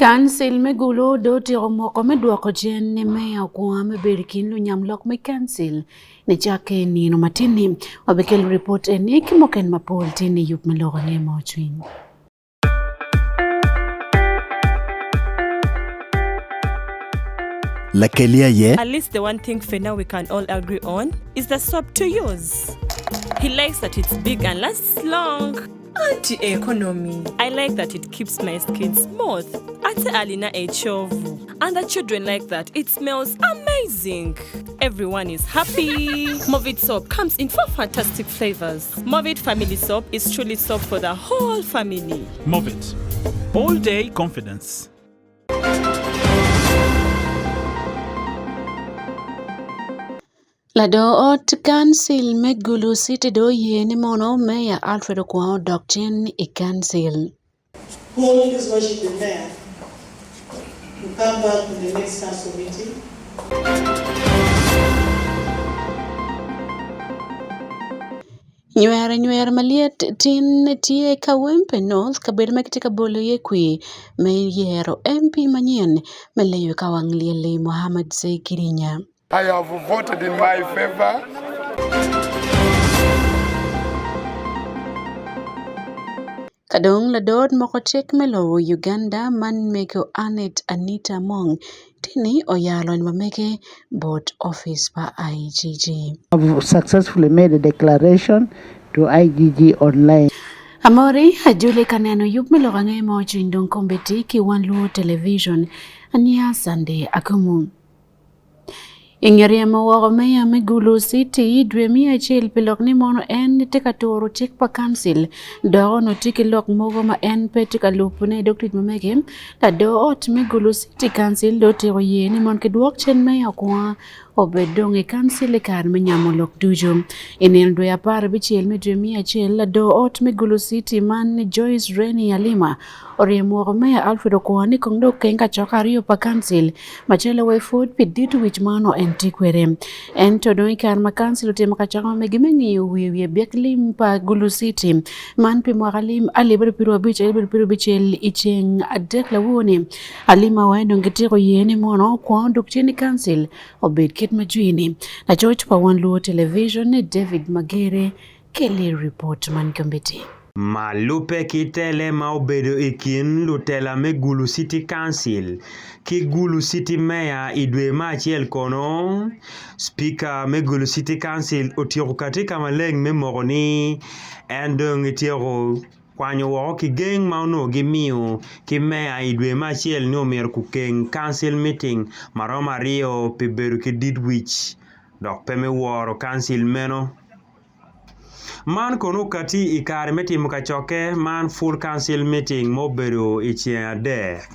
Kancil me Gulu do otyeko moko me dwoko cen ni meya okwonga me bedo i kin lunyam lok me kancil nicakke i nino matin-ni. Wabikelo ripot eni ki mukene mapol tin i yub me loko ange ma ocwiny. Lakeli aye. At least the one thing Fena we can all agree on is the soap to use. He likes that it's big and lasts long. Anti economy. I like that it keeps my skin smooth. Ate alina ekyovu. And the children like that it smells amazing. Everyone is happy. Movit soap comes in four fantastic flavors. Movit family soap is truly soap for the whole family. Movit. All day confidence. Lador ot kancil me Gulu City dong oye ni mono Meya Alfred Okwonga odok cen i kancil. Call his worship the mayor to come back in the next council meeting. Nywero nywero malyet tin tye Kawempe North kabedo ma kitye ka bolo iye kwir me yero MP manyen me leyo ka wang lyel-li Mohammed Segirinya. I have voted in my favor. Ka dong ladot moko cik me lobo Uganda man mego Annet Anita Among tye-ni oya lony ma mege bot opic pa IGG. Have successfully made a declaration to IGG online. Amori ajoli ka neno yub me lok ange mo cwiny dong kombeddi ki Wan Luo Television ania Sunday Akumu. I nge ryemo woko meya me Gulu City i dwe me acel pi lok ni mono en tye ka turo cik pa kancil dok onongo tye ki lok mogo ma en pe tye ka lubone i dog tic ma mege, lador ot me Gulu City Council dong otyeko ye ni mono kidwok cen meya okwonga obed dong i kancil i kare me nyamo lok ducu. I nino dwe 16 me dwe me acel, lador ot me Gulu City man Joyce Renny Alima oryemo woko meya Alfred Okwonga ni kong dong okeng kacokke aryo pa kancil macalo wai pwod pi dit wic ma onongo en tye kwede. Ento dong i kare ma kancil otimo kacokke ma mege me ngiyo wiye wiye byek lim pa Gulu City man pi mwaka lim 2025-2026 i ceng adek lawor-ni, alima wai dong gityeko ye ni mono okwongo dok tye ni kancil obed kit ma jwi-ni. Lacoc pa Wan Luo Television ni David Magere keli ripot man kombeddi. Ma lubbe ki tele ma obedo i kin lutela me Gulu City Council ki Gulu City Mayor i dwe me acel kono, Spika me Gulu City Council otyeko kati ka maleng me moko ni en dong etyeko kwanyo woko kigeng ma onongo gimiyo ki meya i dwe me acel ni omyero gukeng council meeting ma romo aryo pi bedo ki dit wic dok pe me woro council meno. Man kono okati i kare me timo kacokke man full council meeting ma obedo i ceng adek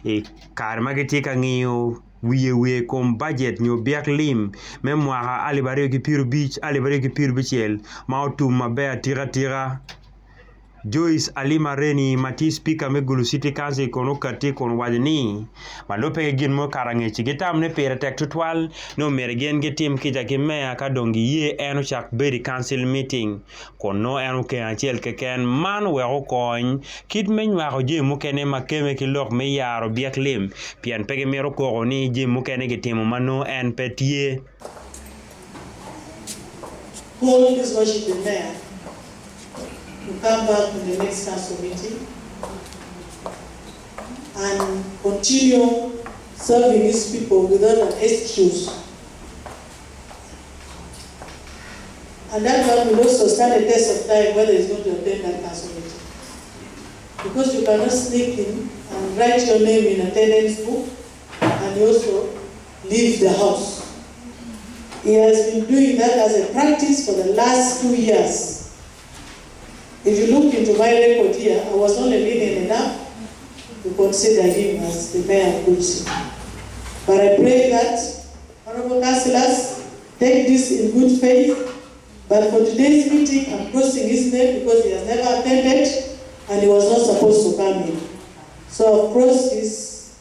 i kare ma gitye ka ngiyo wiye wiye i kom bajet nyo byek lim me mwaka alip aryo ki pyerabic alip aryo ki pyerabicel ma otum maber atika tika. Joyce Alima Rennie ma tye cipika me Gulu City Council kono okatti kun owaco ni ma lubbe ki gin ma okato angec-ci gitamo ni pire tek tutwal ni omyero gin gitim kica ki meya ka dong giye en ocak bedo i council meeting kun nongo en okeng acel keken man wek okony kit me nywako jami mukene ma kemme ki lok me yaro byek lim pien pe gimito koko ni jami mukene gitimo ma nongo en pe tye. Call his worship the mayor to come back in the next council meeting and continue serving his people without an excuse. And that one will also stand the test of time whether he's going to attend that council meeting. Because you cannot sneak in and write your name in attendance book and also leave the house. He has been doing that as a practice for the last two years. If you look into my record here, I was only lenient enough to consider him as the mayor of Gulu City. But I pray that honorable councillors take this in good faith. But for today's meeting, I'm crossing his name because he has never attended and he was not supposed to come in. So I've crossed his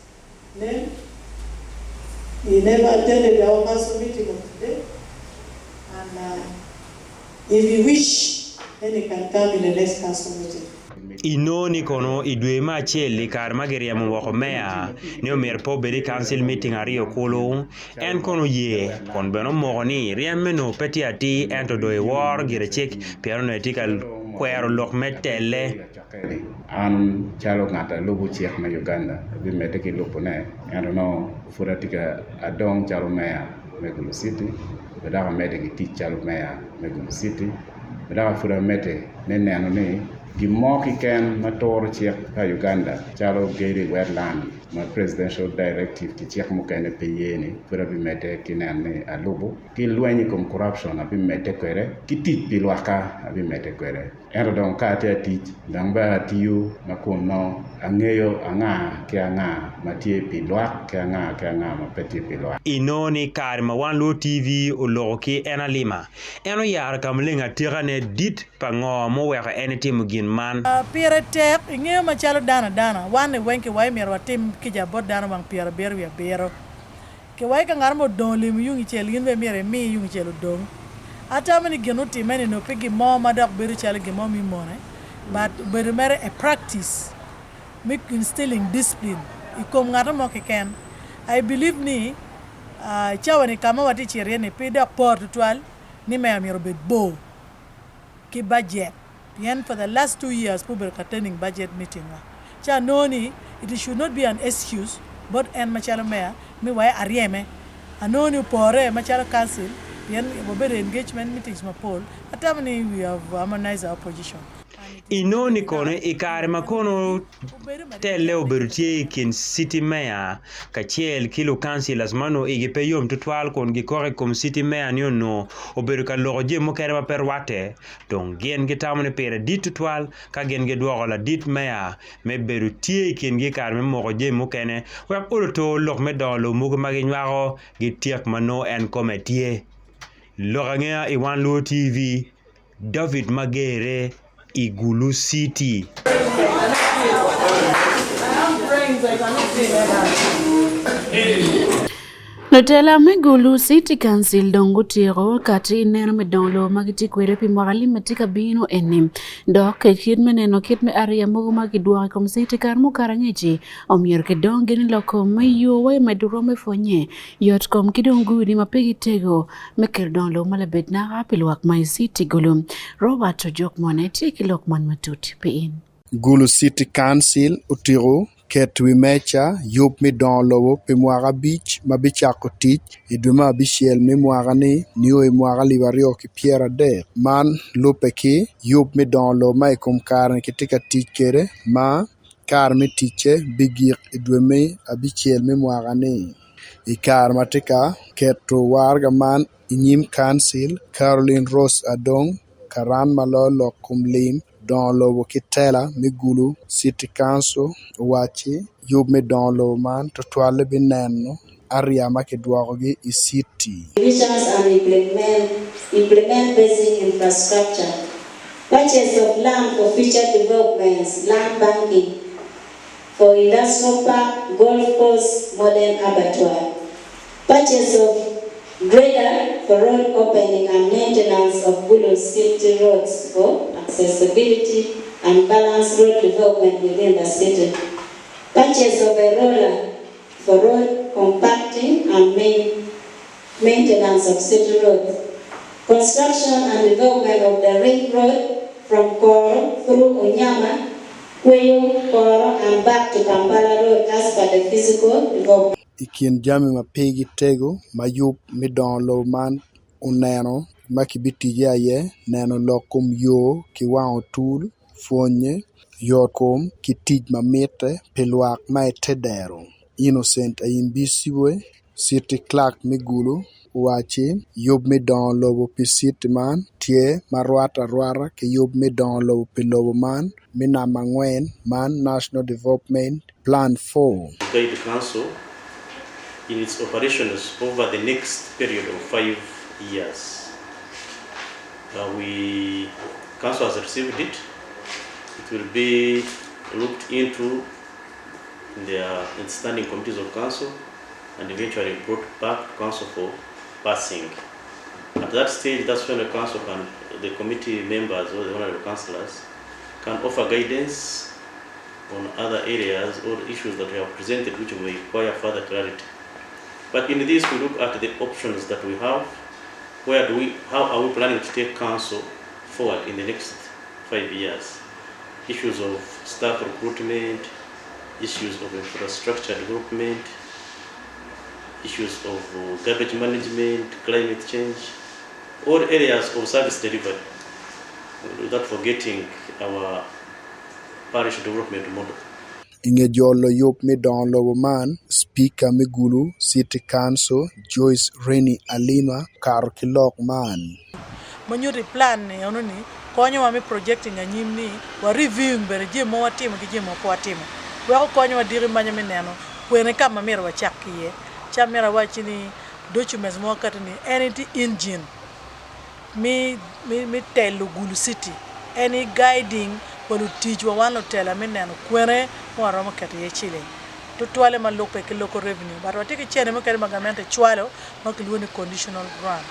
name. He never attended our council meeting of today. And uh, if he wish, then he can come in the next council meeting. Inongo ni kono i dwe me acel i kare ma giryemo woko meya ni omyero pe obed i council meeting aryo kulu, en kono oye kun bene omoko ni ryem meno pe tye atir ento dong eworo gire cik pien onongo etye ka kwero lok me telle. An calo ngat a lubo cik me Uganda abimedde ki lubone ento nongo pud atye ka adong calo meya me Gulu City dok amedde ki tic calo meya me Gulu City. Dok pud amedde me neno ni gin mo keken ma turo cik pa Uganda calo gedo i wetland ma presidential directive ki cik mukene pe ye ni pud abimedde ki neno ni alubo ki lweny i kom corruption abimedde kwede ki tic pi lwakka abimedde kwede. Ento dong ka atye ka tic dong bene atiyo ma kun nongo angeyo anga ki anga ma tye pi lwak ki anga ki anga ma pe tye pi lwak. Inongo ni kare ma Wan Luo TV oloko ki en alima, En oyaro ka maleng atikane dit pa ngo muweko en etimo gin man. Pire tek ingeyo macalo dano adana, wan ni weng kiwaci myero watim kica bot dano wang 77. Kiwaci ka ngat mo odong olimo yung icel in bene myero imi yung icel odong. Atamo ni gin otime ni nongo pe gin mo ma dok bedo calo gin mo me mone but obedo mere a practice me instilling discipline i kom ngat mo keken. I believe ni I cawa-ni ka ma watye ka cito iye-ni pe dok por tutwal ni meya myero obed bor ki bajet pien for the last 2 years pe obedo ka attending budget meeting wa ci anongo ni it should not be an excuse bot en macalo meya mi wai aryeme anongo ni opore macalo council pien wabedo i engagement meetings mapol atamo ni we have harmonized our position. Inongo ni kono i kare ma kono telle obedo tye i kin city mayor kacel ki lukancilas ma onongo igi pe yom tutwal kun gikok i kom city mayor ni onongo obedo ka loko jami mukene ma pe rwatte dong gin gitamo ni pire dit tutwal ka gin gidwoko ladit mayor me bedo tye i kingi i kare me moko jami mukene wek oluto lok me dongo lobo mogo ma ginywako gityek ma nongo en kome tye. Lok angeya i Wan Luo TV. David Magere i Gulu City. Lutela me Gulu City Council dong gutyeko kati i neno me dongo lobo ma gitye kwede pi mwaka lim ma tye ka bino eni. Dok kit me neno kit me ariya mogo ma kidwoko i kom city kare mukato angec-ci omyero kidong gin i loko me yo wa i medo rwom me pwonye yot kom ki dong gudi ma pe gitego me keto dongo lobo ma labed naka pi lwak ma i city Gulu. Robert Ojok Mone tye ki lok man matut pi in. Gulu City Council otiko keto wi meja yub me dongo lobo pi mwaka abic ma bicako tic i dwe me abicel me mwaka-ni nio i mwaka alip aryo ki pyerade. Man lubbe ki yub me dongo lobo ma i kom kare-ni kitye ka tic kwede ma kare me ticce bigik i dwe me abicel me mwaka-ni. I kare ma tye ka keto waraga man i nyim kancil, Caroline Rose Adong, karan ma loyo lok kom lim, dongo lobo ki tela me Gulu City Council owacci yub me dongo lobo man tutwalle bineno ariya ma kidwokogi i citi. For industrial park, golf course, modern abattoir. Purchase of grader for road opening and maintenance of Gulu city roads for accessibility and balanced road development within the city. Purchase of a roller for road compacting and main maintenance of city roads. Construction and development of the ring road from Koro through Onyama, Kweyo, Koro and back to Kampala Road as per the physical development. I kin jami ma pigi tego ma yub me dongo lobo man oneno ma kibiticce aye neno lok kom yo ki wang otul, pwonye, yotkom ki tic ma mitte pi lwak ma i te dero. Innocent Ayimbisibwe, City Clerk me Gulu owacci yub me dongo lobo pi citi man tye ma rwatte arwata ki yub me dongo lobo pi lobo man me namba angwen man National Development Plan 4. Guide Council in its operations over the next period of 5 years. We Council has received it. It will be looked into in the in standing committees of council and eventually brought back to council for passing. At that stage, that's when the council can, the committee members or the honorable councillors can offer guidance on other areas or issues that we have presented which may require further clarity. But in this, we look at the options that we have. Where do we, how are we planning to take council forward in the next 5 years? Issues of staff recruitment, issues of infrastructure development, issues of garbage management, climate change, all areas of service delivery, without forgetting our parish development model. I nge jolo yub me dongo lobo man, Cipika me Gulu City Council, Joyce Renny Alima okato ki lok man. Ma nyuto i plan ni eno ni konyowa me projecting anyim ni wa reviewing bene jami ma watimo ki jami ma pe watimo weko konyowa diki manyo me neno kwene ka ma myero wacak ki iye. Ca myero awaci ni documents ma waketo ni en aye tye engine me me telo Gulu city en aye guiding pa lutic wa wan lutela me neno kwene ma waromo keto iye ciling tutwale ma lubbe ki local revenue but watye ki cene mukene ma gamente cwalo ma kilwongo ni conditional grant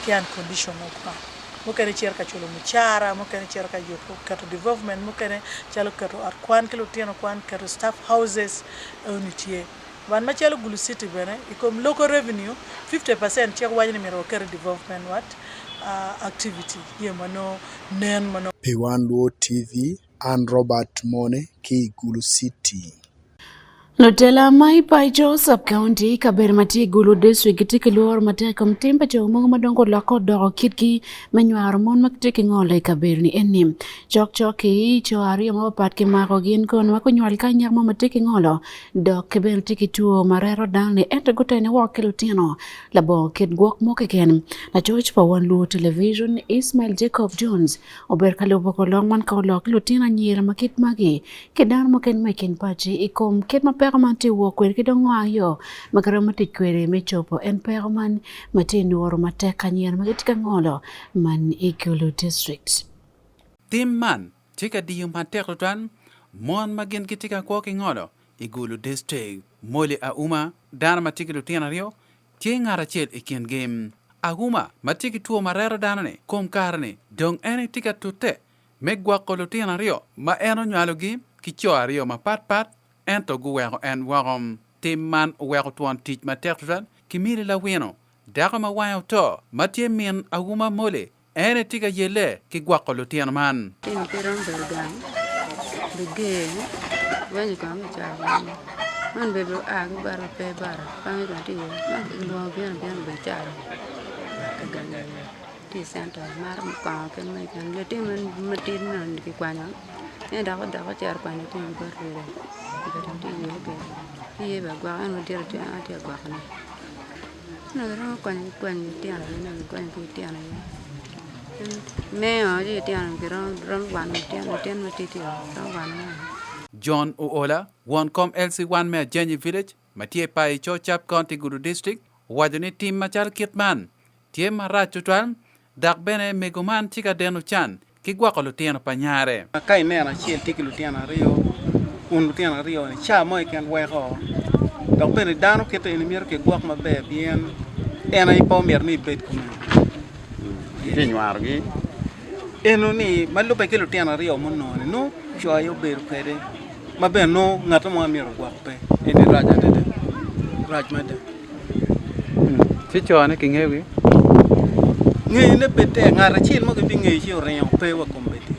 ki unconditional grant mukene cito ka culo mucara mukene cito ka yubo keto development mukene calo keto ot kwan ki lutino kwan keto staff houses eni tye. Wan macalo Gulu City bene i kom local revenue 50% cik waco ni myero waket i development what activity jami ma nongo nen ma nongo. Pi Wan Luo TV, an Robert Mone ki i Gulu City. Lutela ma i Paicho Sub-County, kabedo ma tye i Gulu District gitye ki lworo matek i kom tim pa co mogo ma dong gulokke odoko kitgi me nywaro mon ma gitye ki ngolo i kabedo-ni eni. Cokcok-ki, co aryo mapapat kimako gin kono ma gunywal ka anyaka mo ma tye ki ngolo dok ki bene tye ki two ma reto dano-ni ento gutene woko ki lutino labongo kit gwok mo keken. Lacoc pa Wan Luo Television Ismail Jacob Jones obedo ka lubo kolok man ka olok ki lutino anyira ma kit magi ki dano mukene ma i kin paci i kom kit ma peko man tye wok kwede ki dong ngo ayo ma giromo tic kwede me cobo en peko man ma tye nuro matek anyira ma gitye ka ngolo man i Gulu District. Tim man tye ka diyo matek tutwal mon ma gin gitye ka kwo ki ngolo i Gulu District. Molly Auma, dano ma tye ki lutino aryo, tye ngat acel i kingi. Auma, ma tye ki two ma reto dano-ni kom kare-ni, dong en aye tye ka tute me gwoko lutino aryo ma en onywalogi ki co aryo mapatpat ento guweko en woko. Tim man oweko twon tic matek tutwal ki Milly Lawino, dako ma wange oto ma tye min Auma Molly En etye ka yelle ki gwoko lutino man. Lutino pe romo bedo gang, biger, wenyo kono me caro weng. Man bene oa ki bota pe bota, pangi kono tye iye, man kilwongo bino abina obedo caro ka gangi tye i centa mato kongo kit meno keken latin matidi ni kikwanyo en dok odok ocito okwanyo latin ki bot rwede obedo tye ka yelle kwede ci iye bene agwoka en madit atye ka gwokone. Onongo giromo konyo ki kwanyo litino aye onongo gikonyo ki litino aye miyo ci litino giromo kwano litino latin matidi romo kwanone. John Oola, won kom LC1 me Ajenyi Village ma tye i Paicho Sub County, Gulu District, owaco ni tim macalo kit man tye marac tutwal dok bene mego man tye ka deno can ki gwoko lutino pa nyare. Ka ineno acel tye ki lutino aryo kun lutino aryo-ni ca mo keken weko dok bene dano kite eni myero kigwok maber pien en aye pe omyero ni ebed kumeno. Itye nywarogi? Eno ni ma lubbe ki lutino aryo munongo-ni nongo co aye obedo kwede ma bene nongo ngat mo myero ogwok pe eni rac adada rac mada. Ci cone kingeyogi? Ngeyone pe tek, ngat acel mo gibingeyo ci oringo pe wa kombeddi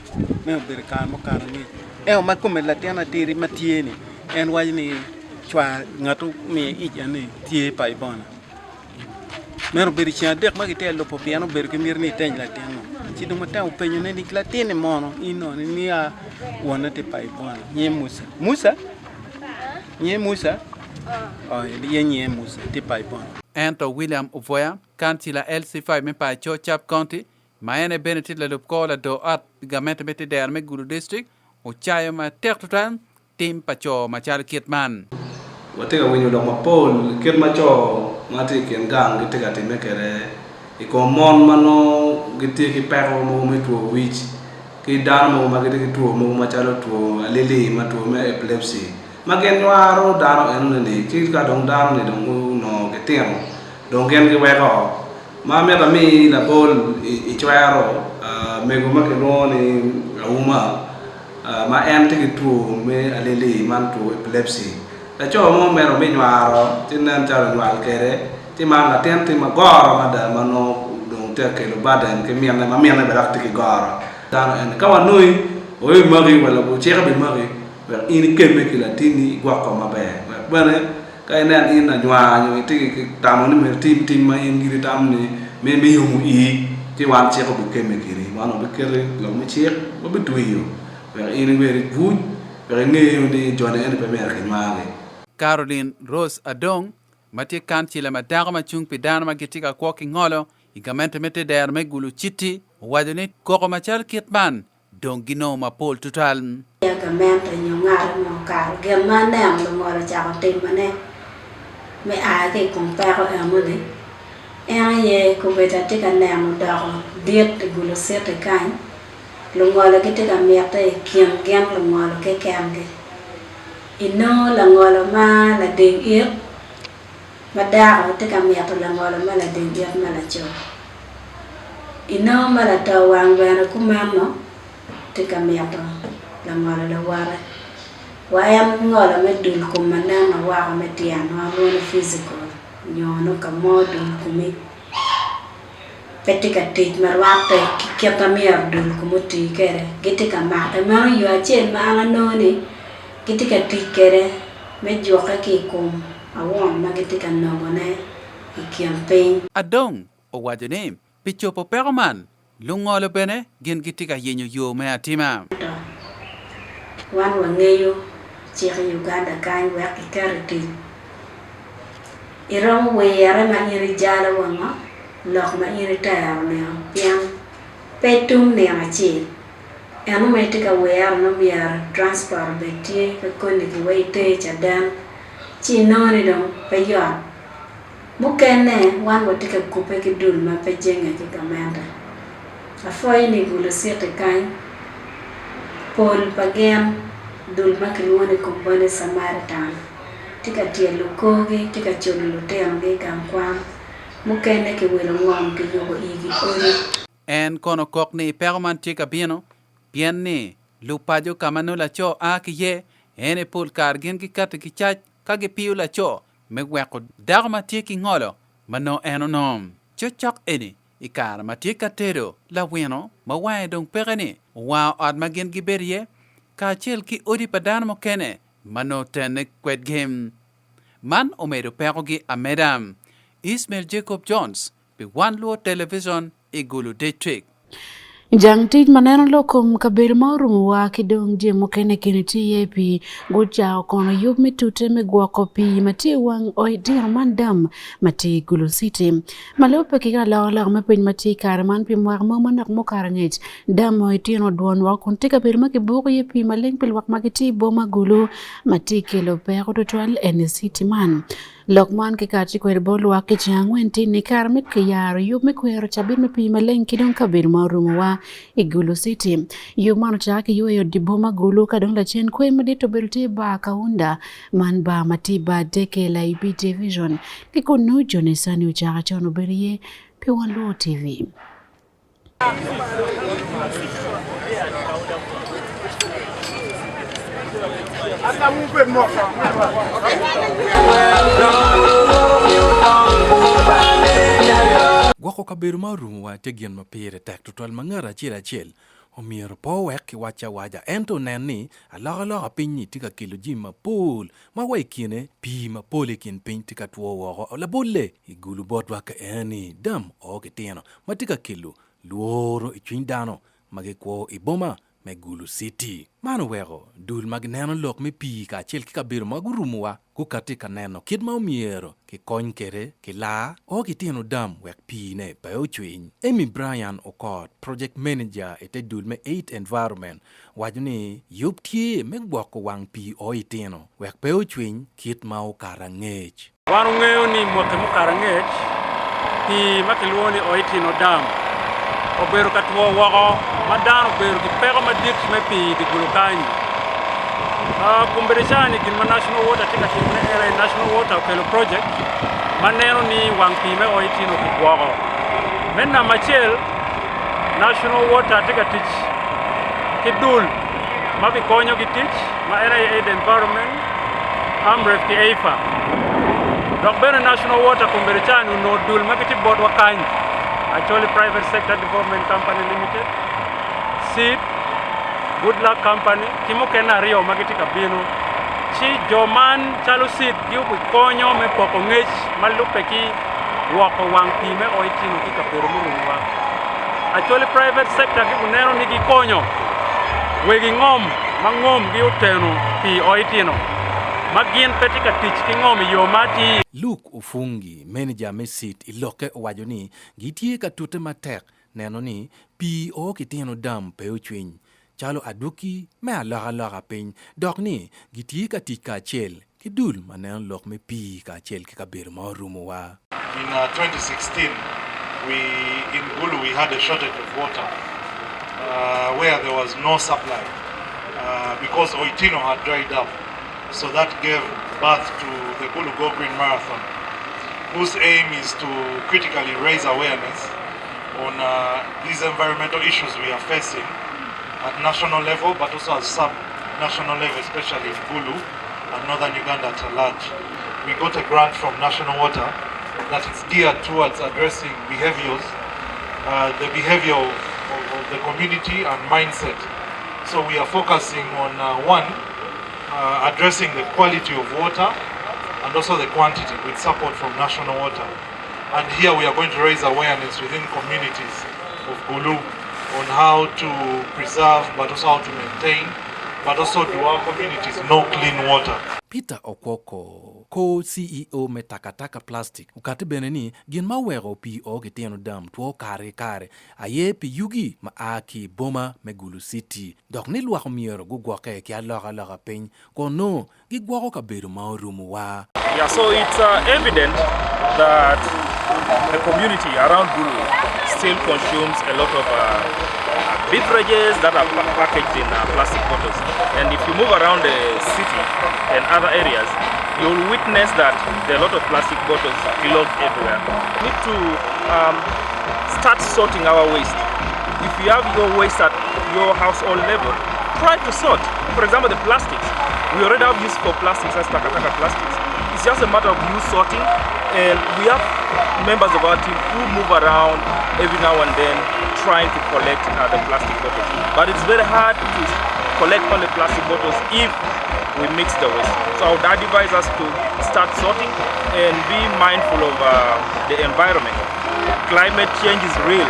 me obedo i kare mukato angec. Ento ma kome latin atidi ma tye-ni en waco ni cwar ngat omiye ic eni tye pa Ibona. Meno obedo i ceng adek ma gitye ka lubo pien obedo ki miti ni eteny latin-nu. Ci dong otemo penyone ni latin-ni mono in nongo niya wonne tye pa Ibona nyinge Muca. Muca? Nyinge Muca? Oh, ye nyinge Muca, tye pa Ibona. Ento William Obwoya, kancila LC5 me Paco Sub County, ma en aye bene tye lalub kor lador ot pi gamente me tedero me Gulu District, ocayo matek tutwal tim pa co macalo kit man. Watye ka winyo lok mapol kit ma co ma tye i kin gang gitye ka timme kwede i kom mon ma nongo gitye ki peko mogo me two wic ki dano mogo ma gitye ki two mogo macalo two alili ma two me epilepsy ma gin nywaro dano enoni ci ka dong dano ni dong gunongo gitino dong gin giweko. Ma amito ami labol i cwero mego ma kilwongo ni Auma. ma en tye ki two me alili man two epilepsy. Laco mo meno me nywaro ci nen calo onywal kwede ci man latin tye ma goro mada ma nongo dong tye ka kelo burden ki minne ma minne bene dok tye ki goro. Dano eni ka wanongi obi maki wa ociko bi maki wek in ikemme ki latinni igwoko maber wek bene ka inen in anywar nyo itye ki tamo ni myero itim tim ma in giri itamo ni me yomo ii ci wan cik obi kemme kwedi wan wabi keti lok me cik wabi tweyo wek in ibed i buc wek ingeyo ni joni eni pe myero kinywargi. Caroline Rose Adong, ma tye kancila ma dako ma cung pi dano ma gitye ka kwo ki ngolo i gamente me tedero me Gulu Citi, owaco ni koko macal kit man dong ginongo mapol tutwal. Ya gamente nyo ngat mo okato gin ma aneno lungolo ocako timone me a ki i kom peko enoni en aye kobedo atye ka neno doko dit i Gulu Citi kany lungolo gitye ka mitte i kin gin lungolo kekengi inongo langolo ma lading it ma dako tye ka mito langolo ma lading it ma laco. Inongo ma lato wang bene kumeno tye ka mito langolo lawote. Wa en ngolo me dul kom ma neno woko me tyen ma walwongo ni physical nyo nongo ka mo dul komi pe tye ka tic ma rwatte ki kit ma myero dul kom oti kwede gitye ka make. Meno yo acel ma an anongo ni gitye ka tic kwede me jukke ki i kom awon ma gitye ka nongone i kin piny. Adong owaco ni pi cobo peko man, lungolo bene gin gitye ka yenyo yo me atima. Ento wan wangeyo cik i Uganda kany wek kiket i tic. Iromo wire ma in ijalo wango lok ma in itero nino pien pe tum nino acel. Eno ma itye ka wiro ni myero transport obed tye ka koni ki wek iter caden ci inongo ni dong pe yot. Mukene wan watye ka kubbe ki dul ma pe jenge ki gamente. Apwoyo ni Gulu City kany pol pa gin dul ma kilwongo ni Comboni Samaritan tye ka tyelo korgi, tye ka culo lutinogi i gang kwan, mukene kiwilo ngom kiyubo igi odi. En kono kok ni peko man tye ka bino pien ni lupaco ka ma nongo laco a ki iye en aye pol kare gin gikati ki cac ka gipiyo laco me weko dako ma tye ki ngolo ma nongo en onongo. Cokcok eni i kare ma tye ka tedo lawino ma wange dong peke ni owango ot ma gin gibedo iye kacel ki odi pa dano mukene ma nongo tenne kwedgi. Man omedo pekogi ameda. Ismail Jacob Jones pi Wan Luo Television i Gulu District. Jang tic ma neno lok kom kabedo ma orumowa ki dong jami mukene kine tye iye pi gucako kono yub me tute me gwoko pii ma tye i wang oitino man dam ma tye i Gulu City. Ma lubbe ki alokaloka me piny ma tye i kare man pi mwaka mo manok mukato angec, dam oitino odwon woko kun tye kabedo ma kibuko iye pii maleng pi lwak ma gitye i boma Gulu ma tye kelo peko tutwal en i city man. Lok man kikati kwede bot lwak ki ceng angwen tin i kare me kiyaro yub me kwero cabit me pii maleng ki dong kabedo ma orumowa i Gulu City. Yub man ocake ki yweyo di boma Gulu ka dong lacen kwer madit obedo tye bar Kaunda man bar ma tye bar Deke Laibi Division ki kunu Johnny Sani ocako con obedo iye pi Wan Luo TV. Gwoko kabedo ma orumowa tye gin ma pire tek tutwal ma ngat acel acel omyero pe owek kiwac awaca ento onen ni alokaloka piny-nyi tye ka kelo jami mapol ma wa i kine pii mapol i kin piny tye ka two woko. Labolle, i gulu botwa ka eni dam o ki tino ma tye ka kelo lworo i cwiny dano ma gikwo i boma me Gulu City. Man oweko dul ma gineno lok me pii kacel ki kabedo ma gurumowa gukatti ka neno kit ma omyero kikony kwede ki laa o ki tino dam wek piine pe ocwiny. Amy Brian Okot, Project Manager i te dul me Eight Environment, waco ni yub tye me gwoko wang pii o i tino wek pe ocwiny kit ma okato angec. Wan ongeyo ni mwaki mukato angec, pii ma kilwongo ni Oitino Dam obedo ka two woko ma dano obedo ki peko madit me pii i dye gulu kany. Kombeddi ca-ni gin ma National Water tye ka timone en aye National Water okelo project ma neno ni wang pii me Oitino kigwoko. Me namba acel, National Water tye ka tic ki dul. ma bikonyogi tic ma en aye Aid Environment, Amref ki AIFA. Dok bene National Water kombeddi ca-ni onongo dul ma gitye botwa kany, Acholi Private Sector Development Company Limited, Seed, Good Luck Company ki mukene aryo ma gitye ka bino. Ci jo man calo Seed gibikonyo me poko ngec ma lubbe ki gwoko wang pii me Oitino ki kabedo murumowa. Acholi Private Sector gibineno ni gikonyo wegi ngom ma ngomgi oteno pii Oitino ma gin pe tye ka tic ki ngom i yo ma atir. Luke Ofungi, menija me Seed i lokke owaco ni gitye ka tute matek neno ni pii o ki tino dam pe ocwiny calo adwogi me alokaloka piny dok ni gitye ka tic kacel ki dul ma neno lok me pii kacel ki kabedo ma orumowa. In 2016 we in Gulu we had a shortage of water where there was no supply because Oitino had dried up so that gave birth to the Gulu Go Green Marathon whose aim is to critically raise awareness on these environmental issues we are facing at national level but also at sub-national level, especially in Gulu and northern Uganda at large. We got a grant from National Water that is geared towards addressing behaviors, the behavior of the community and mindset. So we are focusing on one, addressing the quality of water and also the quantity with support from National Water. And here we are going to raise awareness within communities of Gulu on how to preserve but also how to maintain, but also do our communities know clean water. Peter Okwoko, co-CEO me Takataka Plastic, okati bene ni gin ma oweko pii o ki tino dam two kare ki kare aye pi yugi ma a ki i boma me Gulu City dok ni lwak omyero gugwokke ki alokaloka piny kun nongo gigwoko kabedo ma orumowa. Yeah, so it's evident that the community around Gulu still consumes a lot of beverages that are packaged in plastic bottles. And if you move around the city and other areas, you'll witness that there are a lot of plastic bottles clogged everywhere. We need to start sorting our waste. If you have your waste at your household level, try to sort. For example, the plastics. We already have use for plastics as takataka plastics. It's just a matter of you sorting, and we have members of our team who move around every now and then trying to collect the plastic bottles. But it's very hard to collect all the plastic bottles if we mix the waste. So I would advise us to start sorting and be mindful of the environment. Climate change is real.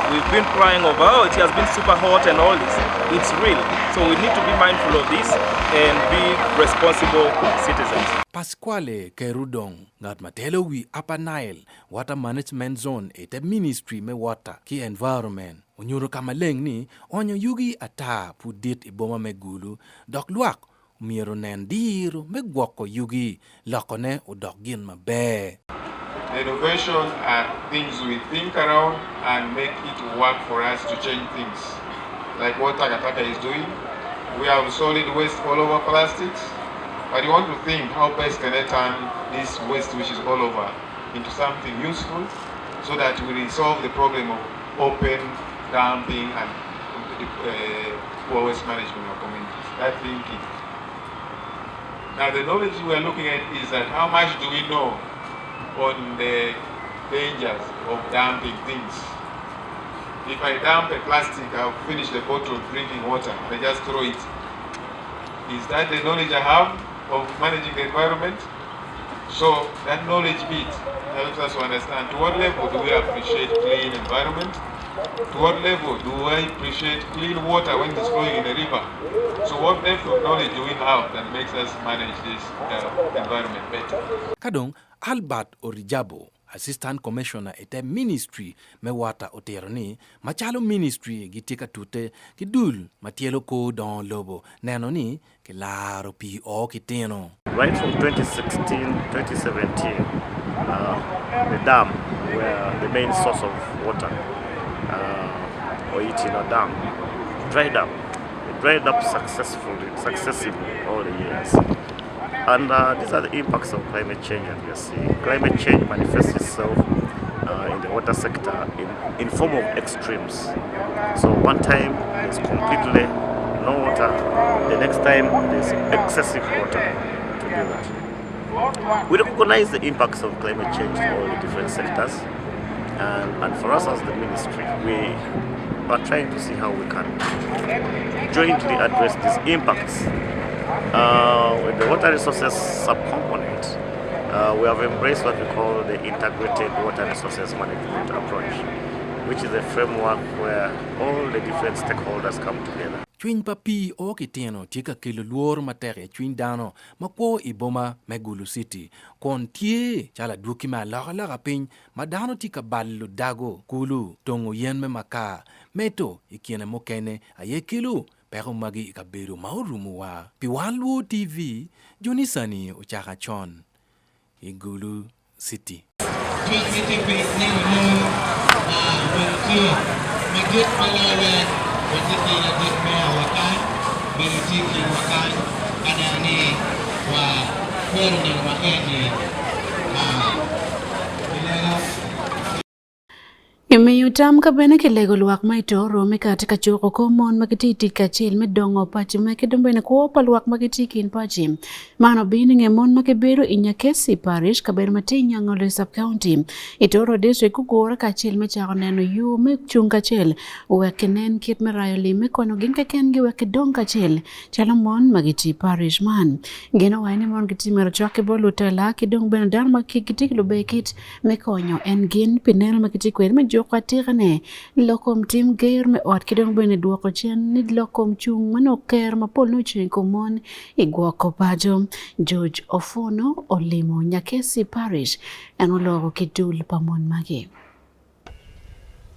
We've been crying over, oh, it has been super hot and all this. It's real. So we need to be mindful of this and be responsible citizens. Pasquale Kerudong, ngat ma telo wi Upper Nile Water Management Zone i te Ministry me Water ki Environment, onyuto ka maleng ni onyo yugi ata pud dit i boma me Gulu dok lwak myero onen diro me gwoko yugi lokone odok gin maber. The innovations are things we think around and make it work for us to change things. Like what Takataka is doing. We have solid waste all over plastics, but you want to think how best can I turn this waste which is all over into something useful so that we resolve the problem of open dumping and poor waste management in our communities. That thinking. Now the knowledge we are looking at is that how much do we know on the dangers of dumping things? If I dump a plastic, I've finished the bottle drinking water and I just throw it. Is that the knowledge I have of managing the environment? So that knowledge bit helps us to understand to what level do we appreciate clean environment? To what level do I appreciate clean water when it's flowing in a river? So what level of knowledge do we have that makes us manage this environment better? Ka dong, Albert Orijabo, Assistant Commissioner i te Ministry me Water otito ni, macalo ministry gitye ka tute ki dul ma tyelo kor dongo lobo neno ni kilaro pii o ki tino. Right from 2016, 2017, the dam where the main source of water, Oitino Dam, dried up. It dried up successfully, successively all the years. And these are the impacts of climate change that we are seeing. Climate change manifests itself in the water sector in form of extremes. So one time there's completely no water, the next time there's excessive water to do that. We recognize the impacts of climate change to all the different sectors, and, and for us as the ministry, we are trying to see how we can jointly address these impacts. With the water resources subcomponent, we have embraced what we call the integrated water resources management approach, which is a framework where all the different stakeholders come together. Cwiny pa pii o ki tino tye ka kelo lworo matek i cwiny dano ma kwo i boma me Gulu City kun tye calo adwogi me alokaloka piny ma dano tye ka balo dago, kulu, tongo yen me makar, medo i kine mukene aye kelo peko magi i kabedo ma orumowa. Pi Wan Luo TV, Johnny Sani ocaka con i Gulu City. Cwiny me te piny neno loo ma obedo tye madit ma loyo weng watye ki ladit meya wa kany bedo tye i kinwa kany ka neno ni wa kwero nino ma eni ki lega. Imiyo tam ka bene kilego lwak ma i Toro me kati ka cuko kor mon ma gitye i tic kacel me dongo paci ma ki dong bene kwo pa lwak ma gitye i kin paci. Man obino i nge mon ma gibedo i Nyakesi Parish, kabedo ma tye i Nyang'ole Sub-County. I Toro District gugure kacel me cako neno yo me cung kacel wek kinen kit me rayo lim me konyo gin kekengi wek gidong kacel calo mon ma gitye i parish man. Gin owaco ni mon gitye myero cwak ki bot lutela ki dong bene dano ma gitye ki lube kit me konyo en gin pi neno ma gitye kwede me juko atikane lok kom tim ger me ot ki dong bene dwoko cen ni lok kom cung ma nongo ker mapol nongo ocung i kom mon i gwoko paco. George Ofono olimo Nyakesi Parish en oloko ki dul pa mon magi.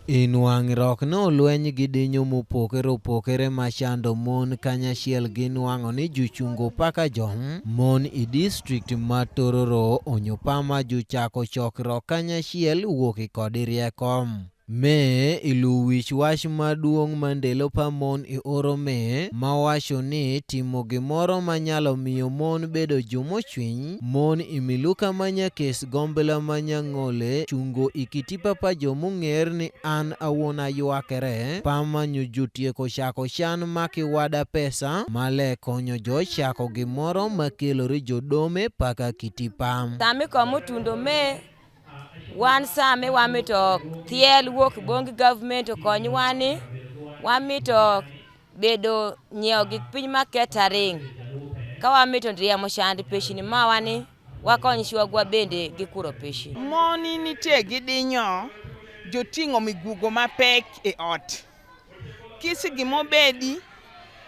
I nwangirok ni olweny gi dinyo mupokere opokere ma chando mon kanyachiel gi nwang'o ni juchungo paka jo mon i district ma Tororo onyo pama juchako chokruok kanyachiel wuok i kodi rieko. Me i luwich wach maduong' ma ndelo pa mon i oro me ma wacho ni timo gimoro ma nyalo miyo mon bedo jomochwiny mon i miluka ma Nyakes Gombela ma Nyang'ole chungo i kitipa pa jo mong'er ni an awuon aywakere pa manyo jotieko chako chan ma kiwada pesa ma le konyo jo chako gimoro ma kelore jodome paka kitipa. Sami komutundo me wan sami wamito thiel wuok bongi government okony wani wamito bedo nyiewo gik piny ma catering ka wamito riemo chand pechni mawa ni wakony chwagwa bende gi kuro pechni. Moni nitie gi dinyo joting'o migugo mapek e ot. Kisi gimobedi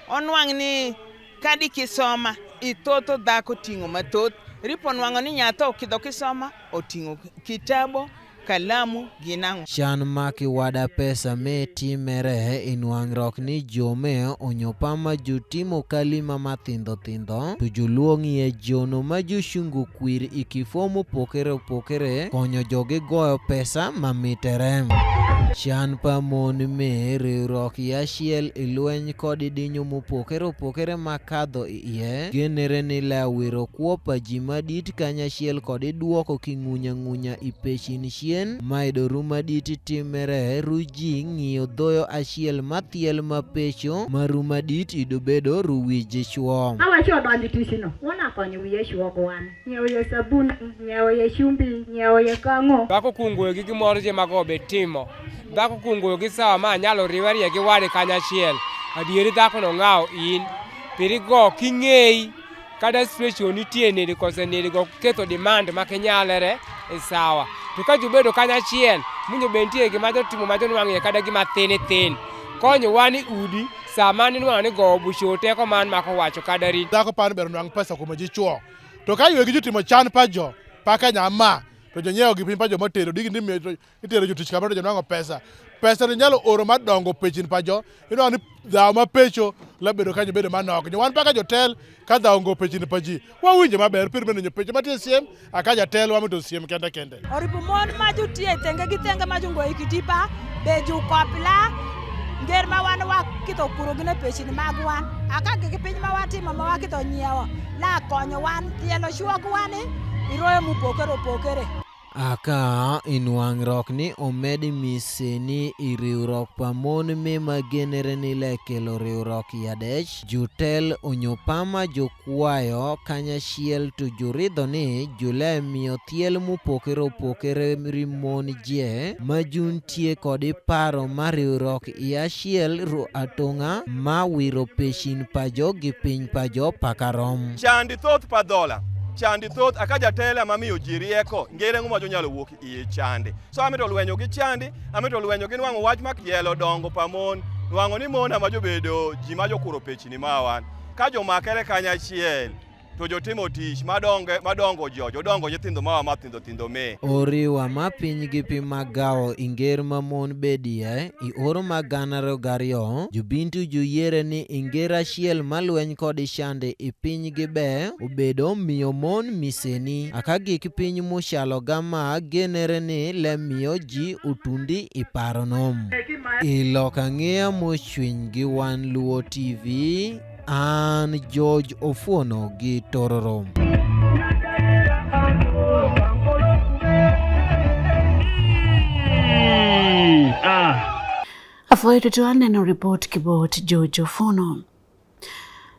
onwang' ni kadi kisoma ithotho dhako ting'o mathoth ripo nwang'o ni nyathi okidho kisoma oting'o kitabo kalamu gi nang'o. Chan ma kiwada pesa me timere i nwang'rok ni jo me onyo pama jutimo kalima mathindho thindho to joluong iye jono ma jochungo kwir i kifo mopokere opokere konyo jogi goyo pesa ma mitere. Chan pa mon me riwruok i achiel i lweny kod dinyo mopokere opokere makadho iye genere ni lawiro kwo pa ji madit kanyachiel kod idwoko king'unyang'unya i pechin chien maido ru madit timere ru ji ng'iyo dhoyo achiel mathiel ma pecho ma ru madit ido bedo ru wi chwo. Awacho odonjo tich no, wona konyo wiye chwo wan. Nyiewo ye sabun, nyiewo ye chumbi, nyiewo ye kang'o. Dhako kungoyo gi gimoro je mago be timo. Dhako kungoyo gi sawa ma anyalo riwerie gi wade kanyachiel. Adieri dhako no ng'awo in. Piri go king'eyi kata situation nitie nedi kose nedi go ketho demand ma kinyalere e sawa. To ka jobedo kanyachiel, munyo be nitie gima jotimo ma jonwang'ie kata gima thin thin. Konyo wan i udi sama ninwang'o ni gowo bucho teko man mako wacho kada rin. Dhako paro ni ber nwang' pesa kuom ji chwo. To ka ywegi jotimo chan pa jo, paka nyama, to jonyiewo gi piny pa jo matero, digi ni itero jotich kamoro to jonwang'o pesa. Pesa ni nyalo oro mar dongo pechin pa jo, inwang'o ni dhawo ma pecho la bedo kanyo bedo manok. Jo wan paka jotel ka dhawo ngo pechin pa ji, wawinjo maber pir menenyo pecho matie siem, aka jatel wamito siem kende kende. Oripo mon ma jotie thenge gi thenge ma jongo e kitipa be jukopla nger ma wan wakidho kuro gine pechni mag wan aka gigipiny ma watimo ma wakidho nyiewo la konyo wan thielo chuog wan i royo mopokere opokere. Aka inwang rok ni omedi miseni i riwrok pa mon me magenere ni le kelo riwrok i adec, jutel onyo pama jukwayo kanyachiel to juridho ni jule miyo thiel mopokere opokere ri mon je ma juntie kod paro ma riwrok i achiel ru atong'a ma wiro pechin pajo gi piny pajo pakarom. Chandi thoth pa dhola chandi thoth aka jatelo ema miyo ji rieko ngere ng'o ma jonyalo wuok iye chandi. So amito lwenyo gi chandi, amito lwenyo gi nwang'o wach mak yelo dongo pa mon, nwang'o ni mon ema jobedo ji ma jokuro pechni mawan. Ka jomakere kanyachiel to jotimo tich madongo madongo jo jodongo nyithindo mawa mathindo thindo me. Oriwa ma piny gi piny magawo i nger ma mon bedie i oro ma 2002 jubintu juyiere ni i nger achiel ma lweny kod chande i piny gi be obedo miyo mon miseni aka gik piny muchalo gama genere ni le miyo ji otundi i paro nom. I lok ang'eya mochwiny gi Wan Luo TV, an George Ofuono gi Tororo. Afoyo tutwal neno ripot kibot George Ofuono.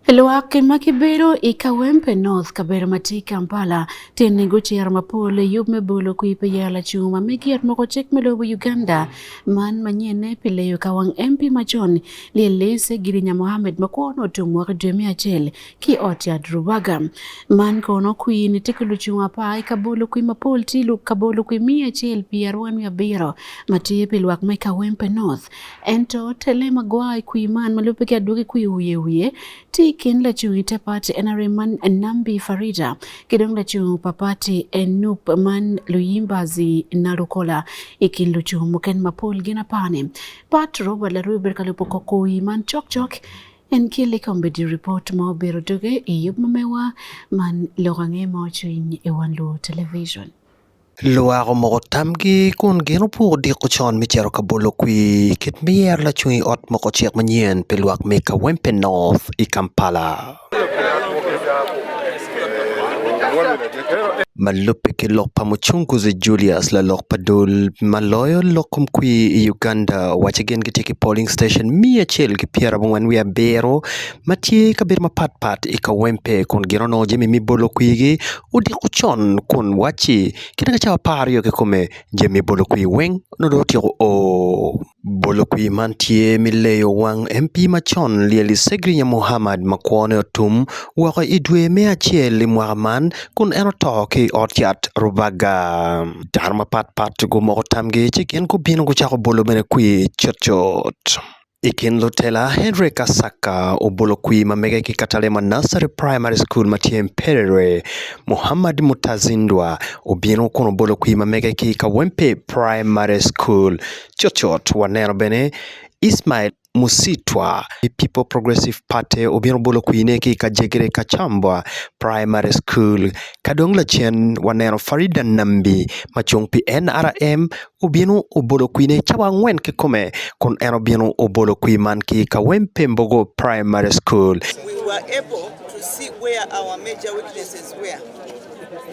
Lwak ma kibedo i Kawempe North kabedo ma tye i Kampala tyen gucero mapol i yub me bolo kwi pi yero lacung ma megi ot moko cik me lobo Uganda man manyien pi leyo ka wang MP macon Lyel Ssegirinya Mohammed ma kwo otum mwaka dwe me achiel ki ot yat Rubaga man kono kwi ni tye ki lucung apar i kabolo kwi mapol tye kabolo kwi 147 ma tye pi lwak me Kawempe North ento tele magwa i kwi man ma lubbe ki adwogi kwi wiye wiye tye i kin lacung i te pati NRM man Nambi Farida ki dong lacung pa pati NUP man Luyimbazi Nalukola i kin lucung mukene mapol gin apani Pat Robert Larue obedo ka lubo koko man cokcok en kele kombeddi report ma obedo doge i yub ma mewa man lok ange ma ocwiny i Wan Luo Television. Lwak omoko tamgi kun gin opuko odiko con me cito ka bolo kwir kit me yero lacung i ot moko cik manyen pi lwak me Kawempe North i Kampala. Ma lubbe ki lok pa Mucunguzi Julius lalok pa dul ma loyo lok kom kwir i Uganda owacci gin gitye ki polling station 197 ma tye i kabedo mapatpat i Kawempe kun gin onongo jami me bolo kwirgi odiko con kun wacci kit ma cawa 12 kikome jami me bolo kwir weng nongo dong otyeko o. Bolo kwir man tye me leyo wang MP macon Lyeli Ssegirinya Muhammad ma kwone otum woko i dwe me acel i mwaka man kun en oto ki i ot yat Rubaga. Dano mapatpat gumoko tamgi ci gin gubino gucako bolo bene kwir cutcut. I kin lutela, Henry Kasaka obolo kwir ma mege ki Katalema Nursery Primary School ma tye Mpererwe. Muhammad Mutazindwa obino kun obolo kwir ma mege ki Kawempe Primary School. Cutcut waneno bene Ismail Musitwa i People Progressive Party obino obolo kwirne ki i Kajegere Kacambwa Primary School. Ka dong lacen waneno Farida Nambi ma cung pi NRM obino obolo kwine cawa angwen kikome kun en obino obolo kwir man ki i Kawempe Mbogo Primary School. We were able to see where our major weaknesses were.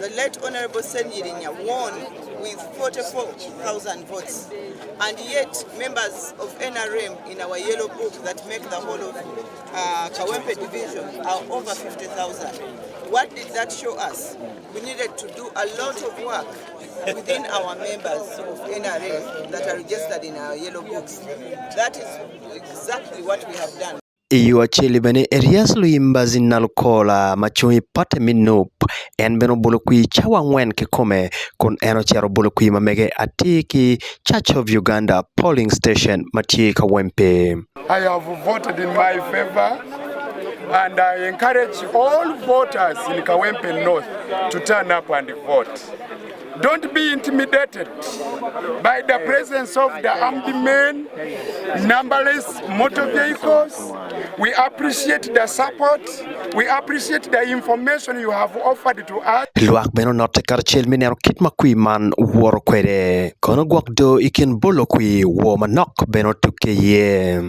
The late Honorable Ssegirinya won with 44,000 votes, and yet members of NRM in our yellow book that make the whole of Kawempe division are over 50,000. What did that show us? We needed to do a lot of work within our members of NRM that are registered in our yellow books. That is exactly what we have done. I yo acel-li bene Erias Luyimbazi Nalukoola ma cung i pate me NUP en bene obolo kwir cawa angwen kikome kun en ocito obolo kwir ma mege atir ki Church of Uganda Polling Station ma tye i Kawempe. I have voted in my favor and I encourage all voters in Kawempe North to turn up and vote. Don't be intimidated by the presence of the armed men, numberless motor vehicles. We appreciate the support. We appreciate the information you have offered to us. Lwak bene onotte karacel me neno kit ma kwir man woto kwede. Kono gwok do i kin bolo kwir woo manok bene otukke iye.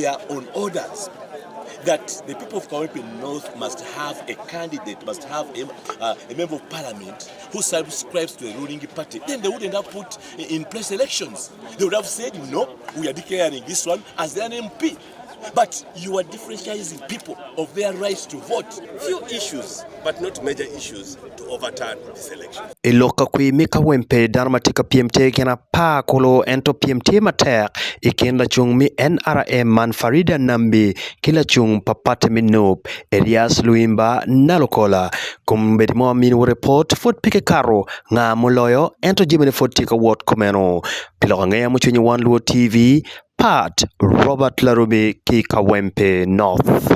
they are on orders that the people of Kawempe North must have a candidate, must have a, uh, a member of parliament who subscribes to the ruling party, then they wouldn't have put in place elections. They would have said, no, we are declaring this one as an MP. But you are differentiating people of their rights to vote. Few issues, but not major issues, to overturn this election. I lok ka kwir me Kawempe, dano ma tye ka pyem tye gin apar kulu ento pyem tye matek i kin lacung me NRM man Farida Nambi ki lacung pa pati me nup Erias Luimba Nalukola. Kombeddi mo aminiwu ripot pud pe kikato nga muloyo ento jamine pud tye ka wot kumeno. Pi lok angeya mucwiny i Wan Luo TV, Pat Robert Larubi ki Kawempe North.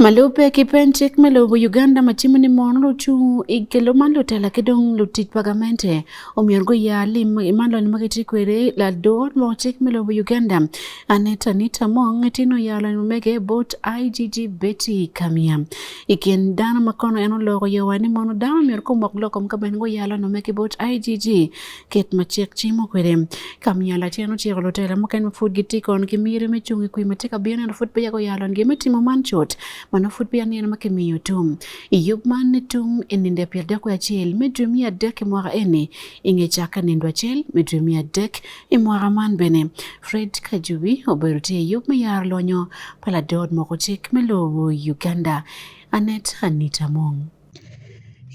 Ma lubbe ki pen cik me lobo Uganda ma cimo ni mono lucung i kelo man lutela ki dong lutic pa gamente omyero guya lim man lonyo ma gitye kwede lador mo cik me lobo Uganda Anita Anita Among tino ya lonyo mege bot IGG Betty Kamya i kin dano ma kono en oloko yowa ni mono dano myero komok lokom ka ben guya lonyo mege bot IGG Kit ma cik cimo kwede, ka myel lacen ociko lutela mukene ma pud gitye kono ki miti me cung i kwir ma tye ka bino ento pud peya guyalo wangi me timo man cut ma nongo pud peya nino ma kimiyo tum. I yub man ni tum i nindo 31 me dwe me adek i mwaka eni i nge cakke nindo acel me dwe me adek i mwaka man bene. Fred Kajubi obedo tye i yub me yaro lonyo pa ladot moko cik me lobo Uganda Annet Anita Among.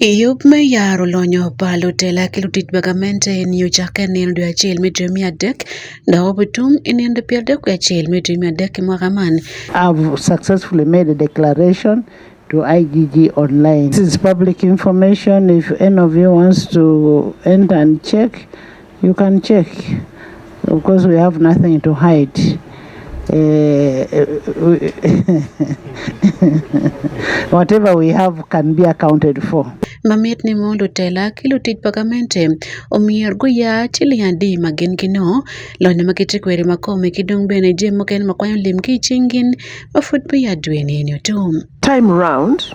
I yub me yaro lonyo pa lutela ki lutic pa gamente ni ocakke nino dwe acel me dwe me adek dok obitum i nino 31 me dwe me adek i mwaka man. I've successfully made a declaration to IGG online. This is public information. If any of you wants to enter and check, you can check. Of course, we have nothing to hide. Uh, whatever we have can be accounted for. Ma mit ni mo lutela ki lutic pa gamente omyero guya ciling adi ma gin ginongo, lonyo ma gitye kwede ma kome ki dong bene jami mukene ma kwanyo lim ki i cing gin ma pud peya dwe-ni eni otum. Time round,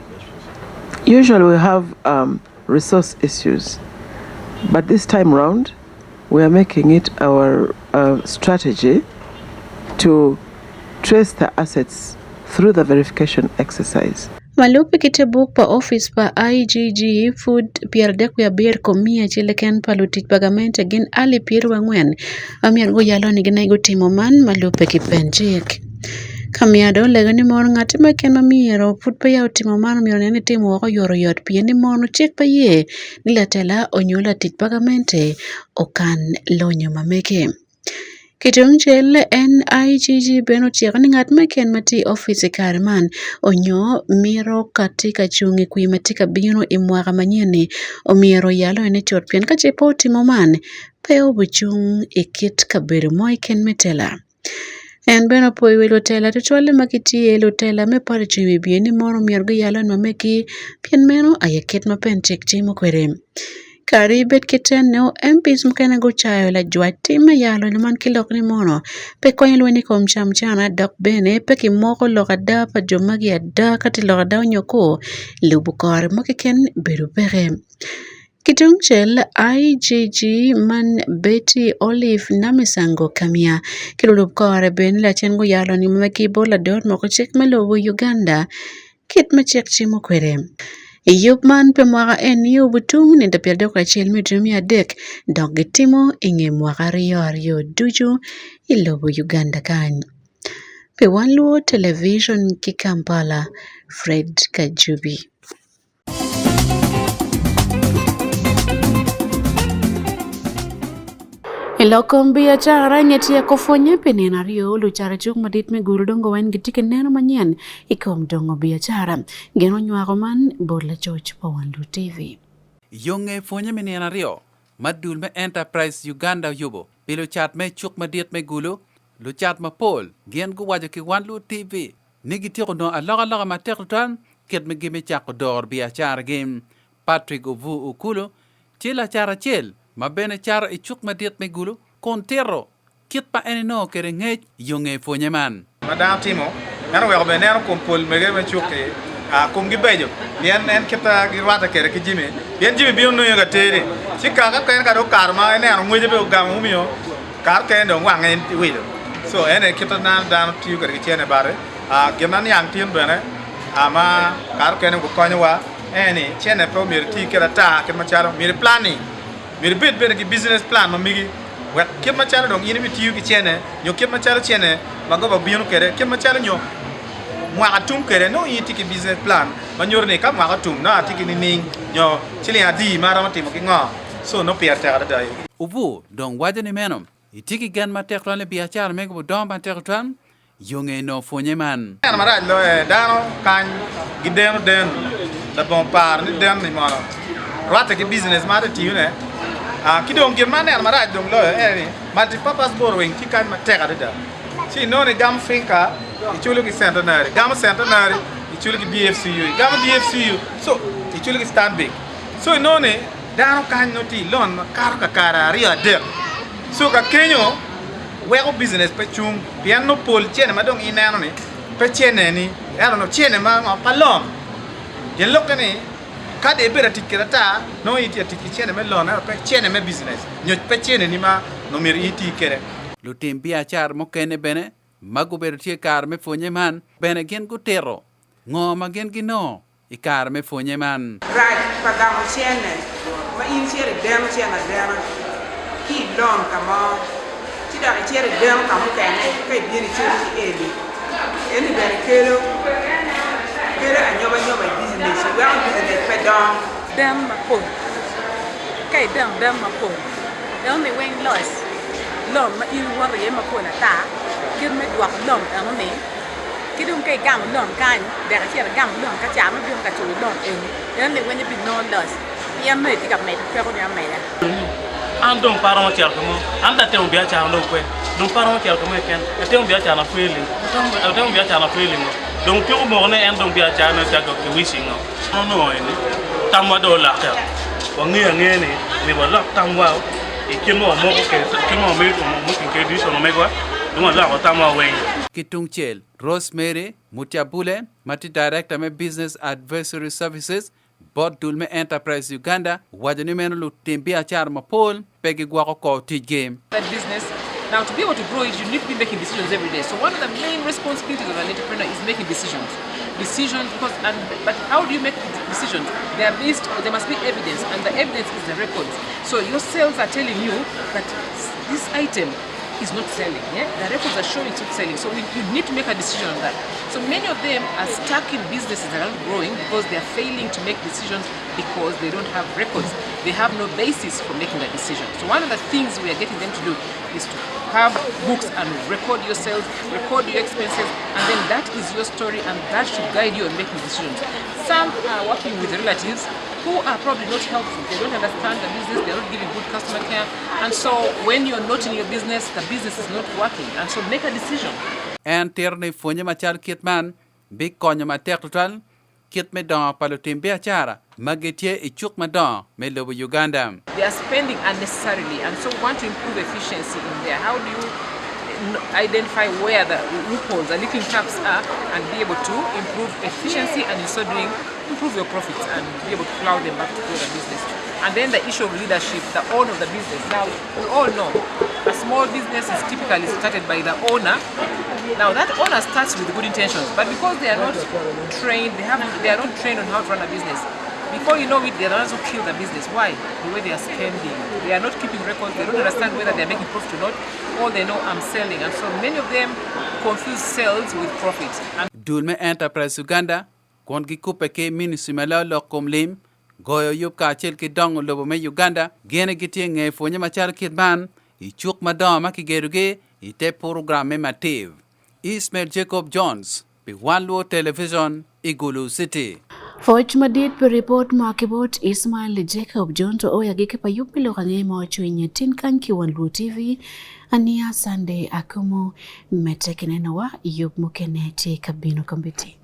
usually we have um, resource issues, but this time round we are making it our uh, strategy to trace the assets through the verification exercise. Ma lubbe ki te buk pa opic pa IGG, pud 37 kom miya acel keken pa lutic pa gamente gin alip 40 ma myero guyalo ni gin aye gutimo man ma lubbe ki pen cik. Ka myero olego ni mono ngat mo keken ma myero pud peya otimo man myero onen ni timo woko oyotoyot pien ni mono cik pe ye ni latela onyo latic pa gamente okan lonyo ma mege. Ki tungcel, NIGG bene ociko ni ngat mo keken ma tye i opic i kare man onyo mito ka tye ka cung i kwir ma tye ka bino i mwaka manyen-ni omyero oyalo ene cut pien ka ce pe otimo man pe obicung i kit kabedo mo keken me tela. En bene opoyo wi lutela tutwalle ma gitye lutela me pati cwiny wi bye ni mono myero guyal ma megi pien meno aye kit ma pen cik timo kwede. Kadi bed ki tenne, MPs mukene gucayo lajwac tim me yalo man ki lok ni mono pe konyo lweny i kom camcana dok bene pe kimoko lok ada pa jo magi ada ka tye lok ada nyo kur lubo kore mo keken bedo peke. Ki tungcel, IGG man Betty Olive Namisango Kamya ki lulub kore bene lacen guyalo ni ma ki bot ladot moko cik me lobo Uganda kit ma cik cimo kwede. I yub man pi mwaka eni obutum nindo 31 me dwe me adek dok gitimo i nge mwaka aryo aryo ducu i lobo Uganda kany. Pi Wan Luo Television ki Kampala, Fred Kajubi. I lok kom biacara nge tyeko pwonye pi nino aryo lucat icuk madit me Gulu dongo wen gitye ki neno manyen i kom dongo biacara. Gin onywako man bot lacoc pa Wan Luo TV. Yo nge pwonye me nino aryo ma dul me Enterprise Uganda oyubo pi lucat me cuk madit me Gulu, lucat mapol gin guwaco ki Wan Luo TV ni gityeko nongo alokaloka matek tutwal kit ma gibicako doro biacaragi. Patrick Ovu Okulu tye lacat acel ma bene cato i cuk madit me Gulu kun tito kit ma en enongo kwede ngec i yo nge pwonye man. Ma dano timo, en oweko bene neno kom pol mege me cuk-ki komgi beco, pien en kit ma girwatte kwede ki jami, pien jami bino nongo ka teri, ci kaka kene ka dong okato ma ineno ngwece bene ogamo mumiyo kare kene dong wange iwilo. So en aye kit ma dano tiyo kwede ki cene bate. Gin ma niang tin bene ma kare mukene gukonyowa en ni cene pe omyero iti kwede ata kit macalo myero i planning myero ibed bene ki business plan ma megi wek kit macalo dong in ibitiyo ki cene nyo kit macalo cene ma goba bino kwede kit macalo nyo mwaka tum kwede nongo in itye ki business plan ma nyuto ni ka mwaka otum nongo atye ki nining nyo ciling adi ma aromo timo ki ngo so nongo pire tek adada. Obur dong waco ni meno itye ki gen matek twal ni biacara mege budongo matek twal yo nge nongo pwonye man. Neno marac loyo dano kany gideno den labongo paro ni den ni mono rwatte ki business ma atye tiyone. Ki dong gin ma aneno marac dong loyo ene ni multi-purpose borrowing tye kany matek adada. Ci inongo ni igamo finca iculo ki centenary, igamo centenary iculo ki DFCU, igamo DFCU so iculo ki Stanbic. So inongo ni dano kany nongo tye i loan makato kakare aryo adek. So ka kenyo weko business pe cung pien nongo pol cene ma dong ineno ni pe cene ni ento nongo cene ma ngo pa loan. Gin lokke ni ka dong ibedo atic kwede ata nongo in itye atic ki cene me loan ento pe cene me business nyo pe cene ni ma nongo myero in iti kwede. Lutim biacara mukene bene ma gubedo tye i kare me pwonye man bene gin gutito ngo ma gin ginongo i kare me pwonye man. Rac pa gamo cene ma in icito ideno cene adena ki i loan ka mo ci dok icito ideno ka mukene ka ibino iculo ki eni, eni bene kelo kelo anyobanyoba i business weko business pe dongo. Den mapol, ka ideno den mapol enoni weng loss loan ma in iwoto iye mapol ata kit me dwoko loan enoni. Ki dong ka igamo loan kany, dek icito igamo loan ka ca ma ibino ka culo loan eni, eno ni weng ibinongo loss pien nongo itye ka medo pekoni ameda. An dong pe aromo cito ka mo, an dong atimo biacara dong kwe, dong pe aromo cito ka mo keken, atimo biacara na failing, atimo biacara na failing o, dong tyeko moko ni en dong biacara ne cako ki wishing o. Onongo eni tamwa dong olokke, wangeyo angeya ni myero walok tamwa i kit ma wamoko kwede, kit ma wamoko kwede decision ma megwa, dong waloko tamwa weng. Ki tungcel, Rosemary Mutyabule ma tye Director me Business Advisory Services bot dul me Enterprise Uganda owaco ni meno lutim biacara mapol pe gigwoko kor ticgi. That business now to be able to grow it you need to be making decisions every day so one of the main responsibilities of an entrepreneur is making decisions decisions because and but how do you make decisions they are based there must be evidence and the evidence is the records so your sales are telling you that this item is not selling yeah the records are showing it's not selling so we, you need to make a decision on that so many of them are stuck in businesses that are not growing because they are failing to make decisions because they don't have records they have no basis for making a decision so one of the things we are getting them to do is to have books and record your sales record your expenses and then that is your story and that should guide you on making decisions some are working with relatives who are probably not helpful. They don't understand the business, they're not giving good customer care. And so when you're not in your business, the business is not working. And so make a decision. En tito ni pwonye macalo kit man bikonyo matek tutwal kit me dongo pa lutim biacara ma gitye i cuk madongo me lobo Uganda. They are spending unnecessarily and so we want to improve efficiency in there. How do you identify where the loopholes, the leaking taps are and be able to improve efficiency and in so doing improve your profits and be able to plow them back to grow the business. And then the issue of leadership, the owner of the business. Now, we all know a small business is typically started by the owner. Now, that owner starts with good intentions, but because they are not trained, they, have, they are not trained on how to run a business. Before you know it, they are the ones who kill the business. Why? The way they are spending. They are not keeping records. They don't understand whether they are making profit or not. All they know, I'm selling. And so many of them confuse sales with profit. And Dul me Enterprise Uganda kun gikubbe ki Ministri ma loyo lok kom lim, goyo yub kacel ki dongo lobo me Uganda, gin gitye nge pwonye macalo kit man i cuk madongo ma kigedogi i te purogram me MATIV. Ismail Jacob Jones pi Wan Luo Television i Gulu City. Pwoc madit pi ripot ma ki bot Ismail Jacob Jones oya gike pa yub me lok ange ma ocwinye tin kany ki Wan Luo TV. Ania Sunday Akumu mete kinenowa yub mukene tye ka bino kombeddi.